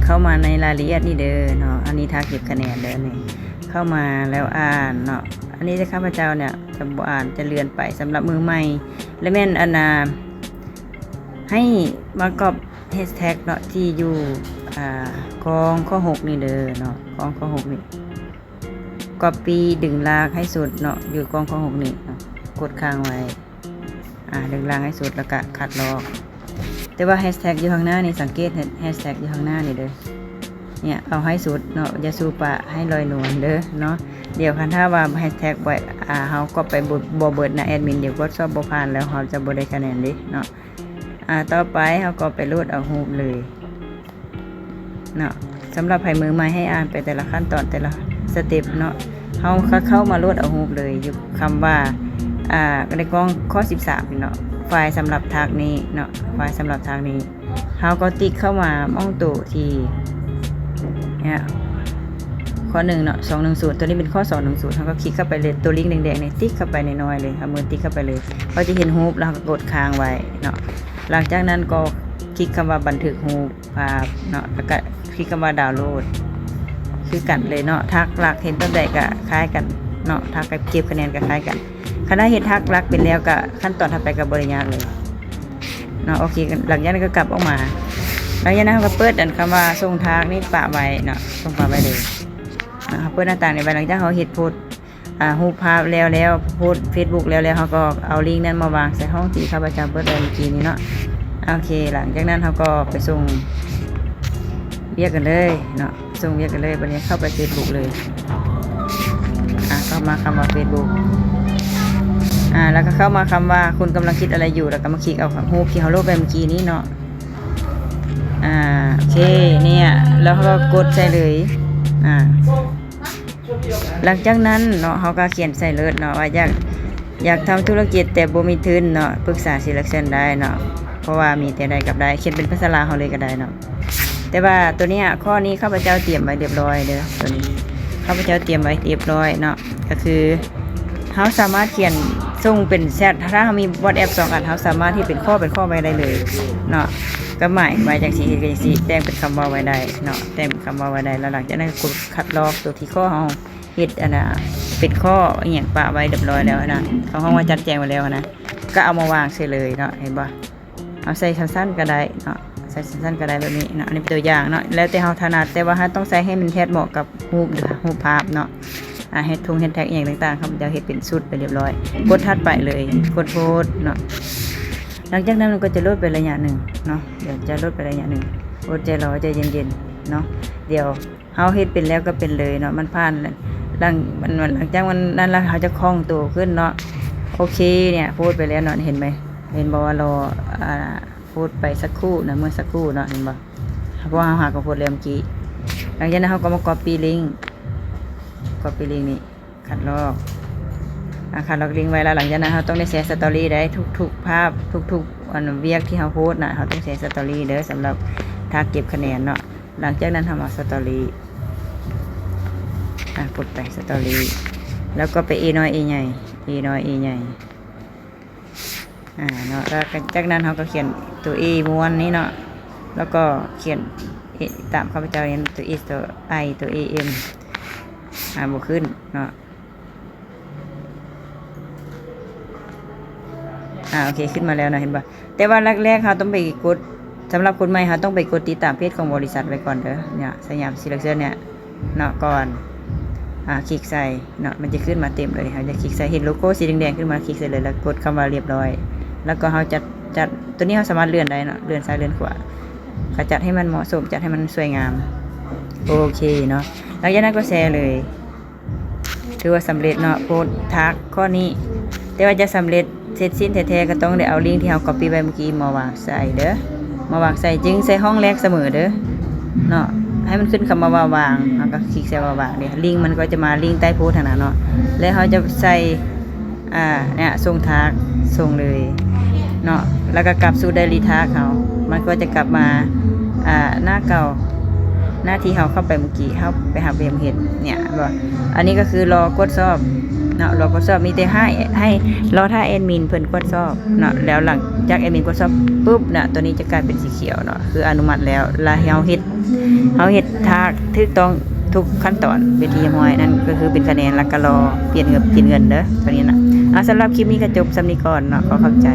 ເຂົ້າມາໃນລາຍລະອຽດນີ້ເດີເນາະ, ອັນນີ້ຖ້າເກັບຄະແນນເດີນີ້. ເຂົ້າມາແລ້ວອ່ານເນາະ, ອັນນີ້ເດ້ຂ້າພະເຈົ້າເນຍຈະບໍ່ອ່ານ ຈະເລື່ອນໄປ. ສຳລັບມືໃໝ່ ແລະແມ່ນອັນນ່າ ໃຫ້ມາກອບແຮັດແທັກເນາະ ທີ່ຢູ່ ອ່າ ກອງຂໍ້ຫົກນີ້ເດີເນາະ, ກອງຂໍ້ຫົກນີ້ ກອບປີ້ດຶງລາກໃຫ້ສຸດເນາະ, ຢູ່ກອງຂໍ້ຫົກນີ້ເນາະ, ກົດຄ້າງໄວ້ ອາ ດຶງລາກໃຫ້ສຸດ ແລ້ວກະຄັດລອກ. ແຕ່ວ່າແຮັດແທັກຢູ່ຂ້າງໜ້ານີ້ ສັງເກດແຮັດແທັກຢູ່ຂ້າງໜ້ານີ້ເດີ, ເນຍ ເອົາໃຫ້ສຸດເນາະ, ຢ່າສູ່ປະໃຫ້ລອຍນວນເດີເນາະ. ດຽວຄັນຖ້າວ່າແຮັດແທັກບໍ່ ອາ ເຮົາກອບໄປບໍ່ ບໍ່ເບິດນະແອດມິນ, ດຽວກວດສອບບໍ່ຜ່ານ ແລ້ວເຮົາຈະບໍ່ໄດ້ຄະແນນເດ້ເນາະ. ອາ ຕໍ່ໄປເຮົາກໍໄປໂຫຼດເອົາຮູບເລີຍເນາະ. ສຳລັບໃຜມືໃໝ່ ໃຫ້ອ່ານໄປແຕ່ລະຂັ້ນຕອນ ແຕ່ລະສະເຕັບເນາະ. ເຮົາກໍເຂົ້າມາໂຫຼດເອົາຮູບເລີຍ ຢູ່ຄຳວ່າ ອາ ໃນກ້ອງຂໍ້ສິບສາມນີ້ເນາະ, ໄຟລ໌ສຳລັບທາກນີ້ເນາະ, ໄຟລ໌ສຳລັບທາກນີ້. ເຮົາກໍຕິກເຂົ້າມາໝ່ອງໂຕທີ່ ເນຍ ຂໍ້ໜຶ່ງເນາະ ສອງໜຶ່ງສູນ, ໂຕນີ້ເປັນຂໍ້ສອງໜຶ່ງສູນ. ເຮົາກໍຄລິກເຂົ້າໄປເລີຍ, ໂຕລິ້ງແດງໆນີ້ ຕິກເຂົ້າໄປນ້ອຍໆເລີຍ, ເອົາມືຕິກເຂົ້າໄປເລີຍ. ເຮົາຈະເຫັນຮູບ ແລ້ວເຮົາກໍກົດຄ້າງໄວ້ເນາະ. ຫຼັງຈາກນັ້ນກໍຄລິກຄຳວ່າບັນທຶກຮູບພາບເນາະ, ແລ້ວກໍຄລິກຄຳວ່າດາວໂຫຼດ ຄືກັນເລີຍເນາະ. ທາກຫຼັກເຫັນແບບໃດກໍຄ້າຍກັນເນາະ, ທາກເກັບຄະແນນກໍຄ້າຍກັນ. ຄັນເຮົາເຮັດທາກຫຼັກເປັນແລ້ວ ກໍຂັ້ນຕອນຖັດໄປກໍບໍ່ໄດ້ຍາກເລີຍເນາະ. ໂອເຄ ຫຼັງຈາກນັ້ນກໍກັບອອກມາ, ຫຼັງຈາກນັ້ນເຮົາກໍເປີດອັນຄຳວ່າສົ່ງທາກນີ້ປະໄວ້ເນາະ, ສົ່ງປະໄວ້ເລີຍເນາະ. ເຮົາເປີດໜ້າຕ່າງນີ້ໄວ້ ຫຼັງຈາກເຮົາເຮັດໂພສ ອາ ຮູບພາບແລ້ວ ແລ້ວໂພສເຟສບຸກແລ້ວ ແລ້ວເຮົາກໍເອົາລິ້ງນັ້ນມາວາງໃສ່ຫ້ອງທີ່ຂ້າພະເຈົ້າເປີດໄວ້ເມື່ອກີ້ນີ້ເນາະ. ໂອເຄ ຫຼັງຈາກນັ້ນເຮົາກໍໄປສົ່ງວຽກກັນເລີຍເນາະ, ສົ່ງວຽກກັນເລີຍ. ບັດນີ້ເຂົ້າໄປເຟສບຸກເລີຍ, ອາ ເຂົ້າມາຄຳວ່າເຟສບຸກ ອາ ແລ້ວກໍເຂົ້າມາຄຳວ່າ ຄຸນກຳລັງຄິດອະໄລຢູ່ ແລ້ວກໍມາຄລິກເອົາຮູບທີ່ເຮົາໂຫຼດໄວ້ເມື່ອກີ້ນີ້ເນາະ. ອາ ໂອເຄ ເນຍ ແລ້ວເຮົາກໍກົດໃສ່ເລີຍ ອາ ຫຼັງຈາກນັ້ນເນາະ ເຮົາກໍຂຽນໃສ່ເລີຍເນາະ ວ່າຢາກ ຢາກທຳທຸລະກິດແຕ່ບໍ່ມີທຶນເນາະ, ປຶກສາຊີລັກເຊີນໄດ້ເນາະ ເພາະວ່າມີແຕ່ໄດ້ກັບໄດ້. ຂຽນເປັນພາສາລາວເຮົາເລີຍກໍໄດ້ເນາະ. ແຕ່ວ່າໂຕເນີ້ຍ ຂໍ້ນີ້ຂ້າພະເຈົ້າຕຽມໄວ້ລຽບລ້ອຍເດີ, ໂຕນີ້ຂ້າພະເຈົ້າຕຽມໄວ້ລຽບລ້ອຍເນາະ, ກໍຄືເຮົາສາມາດຂຽນສົ່ງເປັນແຊັດ, ຖ້າເຮົາມີ WhatsApp ສອງອັນ ເຮົາສາມາດເຮັດເປັນຂໍ້ ເປັນຂໍ້ໄວ້ໄດ້ເລີຍເນາະ. ກໍໝາຍ ໝາຍຈັ່ງຊີ້ ເຮັດຈັ່ງຊີ້ ແຕ່ງເປັນຄຳເວົ້າໄວ້ໄດ້ເນາະ, ແຕ່ງເປັນຄຳເວົ້າໄວ້ໄດ້. ແລ້ວຫຼັງຈາກນັ້ນກໍກົດຄັດລອກໂຕທີ່ຂໍ້ເຮົາ ເຮັດອັນນ່າ ເປັນຂໍ້ອີ່ຫຍັງປະໄວ້ລຽບລ້ອຍແລ້ວຫັ້ນນະ, ເຂົາຮ້ອງວ່າຈັດແຈງໄວ້ແລ້ວຫັ້ນນະ, ກໍເອົາມາວາງໃສ່ເລີຍເນາະ, ເຫັນບໍ່? ເອົາໃສ່ສັ້ນໆກໍໄດ້ເນາະ, ໃສ່ສັ້ນໆກໍໄດ້ແບບນີ້ເນາະ. ອັນນີ້ເປັນຕົວຢ່າງເນາະ, ແລ້ວແຕ່ເຮົາຖະໜັດ, ແຕ່ວ່າເຮົາຕ້ອງໃສ່ໃຫ້ມັນແທດເໝາະກັບຮູບ ຮູບພາບເນາະ. ອາ ເຮັດທຸງເຮັດແທັກອີ່ຫຍັງຕ່າງໆ ຂ້າພະເຈົ້າເຮັດເປັນຊຸດໄປລຽບລ້ອຍ, ກົດຖັດໄປເລີຍ, ກົດໂພສເນາະ. ຫຼັງຈາກນັ້ນມັນກໍຈະໂຫຼດໄປໄລຍະໜຶ່ງເນາະ, ດຽວຈະໂຫຼດໄປໄລຍະໜຶ່ງ, ອົດໃຈລໍໃຈເຢັນໆເນາະ. ດຽວ ເຮົາເຮັດເປັນແລ້ວກໍເປັນເລີຍເນາະ, ມັນຜ່ານ ຫຼັງ ມັນ ຫຼັງຈາກມັນນັ້ນແລ້ວ ເຮົາຈະຄ່ອງໂຕຂຶ້ນເນາະ. ໂອເຄ ເນຍ ໂພສໄປແລ້ວເນາະ, ເຫັນໄໝ? ເຫັນບໍ່ວ່າລໍ ອາ ໂພສໄປສັກຄູ່ນະ, ເມື່ອສັກຄູ່ເນາະ, ເຫັນບໍ່? ເພາະວ່າເຮົາຫາກໍໂພສແລ້ວເມື່ອກີ້. ຫຼັງຈາກນັ້ນເຮົາກໍມາກັອບປີ້ລິ້ງ, ກັອບປີ້ລິ້ງນີ້ ຄັດລອກ ອາ ຄັດລອກລິ້ງໄວ້. ແລ້ວຫຼັງຈາກນັ້ນເຮົາຕ້ອງໄດ້ແຊສະຕໍຣີໄດ້, ທຸກໆພາບ ທຸກໆ ອັນ ວຽກທີ່ເຮົາໂພສນະ ເຮົາຕ້ອງແຊສະຕໍຣີເດີ, ສຳລັບຖ້າເກັບຄະແນນເນາະ. ຫຼັງຈາກນັ້ນເຮົາມາສະຕໍຣີ ອາ ກົດໄປສະຕໍຣີ ແລ້ວກໍໄປເອນ້ອຍເອໃຫຍ່ ເອນ້ອຍເອໃຫຍ່ ອາ ເນາະ. ແລ້ວກໍຈາກນັ້ນເຮົາກໍຂຽນຕົວເອມ້ວນນີ້ເນາະ, ແລ້ວກໍຂຽນ ເອ ຕາມຂ້າພະເຈົ້ານີ້ ຕົວເອ ຕົວໄອ ຕົວເອເອັມ ອາ ບໍ່ຂຶ້ນເນາະ. ອາ ໂອເຄ ຂຶ້ນມາແລ້ວເນາະ ເຫັນບໍ່? ແຕ່ວ່າແລກໆ ເຮົາຕ້ອງໄປກົດ ສຳລັບຄົນໃໝ່ ເຮົາຕ້ອງໄປກົດຕິດຕາມເພຈຂອງບໍລິສັດໄວ້ກ່ອນເດີ ເນຍ ສະຫຍາມຊີລັກເຊີນເນຍເນາະ ກ່ອນ ອາ ຄລິກໃສ່ເນາະ ມັນຈະຂຶ້ນມາເຕັມເລີຍ. ເຮົາຈະຄລິກໃສ່ ເຫັນໂລໂກ້ສີແດງໆ ຂຶ້ນມາ ຄລິກໃສ່ເລີຍ ແລ້ວກົດຄຳວ່າລຽບລ້ອຍ ແລ້ວກໍເຮົາຈັດ ຈັດ ຕົວນີ້ເຮົາສາມາດເລື່ອນໄດ້ເນາະ ເລື່ອນຊ້າຍເລື່ອນຂວາ ກໍຈັດໃຫ້ມັນເໝາະສົມ ຈັດໃຫ້ມັນສວຍງາມ. ໂອເຄເນາະ ຫຼັງຈາກນັ້ນກໍແຊເລີຍ. ຖືວ່າສຳເລັດເນາະ ໂພສທາກຂໍ້ນີ້. ແຕ່ວ່າຈະສຳເລັດເສັດສິ້ນແທ້ໆ ກໍຕ້ອງໄດ້ເອົາລິ້ງທີ່ເຮົາກັອບປີ້ໄວ້ເມື່ອກີ້ມາວາງໃສ່ເດີ ມາວາງໃສ່ ຈຶ່ງໃສ່ຫ້ອງແລກສະເໝີເດີເນາະ. ໃຫ້ມັນຂຶ້ນຄຳວ່າ ວ່າວາງ ເຮົາກໍຄລິກໃສ່ວ່າວາງເດ້ ລິ້ງມັນກໍຈະມາລິ້ງໃຕ້ໂພສຫັ້ນນະເນາະ. ແລ້ວເຮົາຈະໃສ່ ອາ ເນຍ ສົ່ງທາກ ສົ່ງເລີຍເນາະ ແລ້ວກໍກັບສູ່ໄດຣີທາກເຮົາ ມັນກໍຈະກັບມາ ອາ ໜ້າເກົ່າ ໜ້າທີ່ເຮົາເຂົ້າໄປເມື່ອກີ້ ເຮົາໄປຮັບວຽກເຮັດເນຍ ເຫັນບໍ່? ອັນນີ້ກໍຄືລໍກວດສອບເນາະ ລໍກວດສອບ ມີແຕ່ໃຫ້ ໃຫ້ລໍຖ້າແອດມິນເພິ່ນກວດສອບເນາະ. ແລ້ວຫຼັງຈາກແອດມິນກວດສອບປຶບນະ ຕົວນີ້ຈະກາຍເປັນສີຂຽວເນາະ ຄືອະນຸມັດແລ້ວ ແລ້ວເຮົາເຮັດ ເຮົາເຮັດຖ້າຖືກຕ້ອງທຸກຂັ້ນຕອນເປັນທີ່ຮຽບຮ້ອຍ ນັ້ນກໍຄືເປັນຄະແນນ ແລ້ວກໍລໍປ່ຽນເງິນ ປ່ຽນເງິນເດີ ຕົວນີ້ນະ. ເອົາ ສຳລັບຄລິບນີ້ກໍຈົບສ່ຳນີ້ກ່ອນເນາະ ຂໍຂອບໃຈ.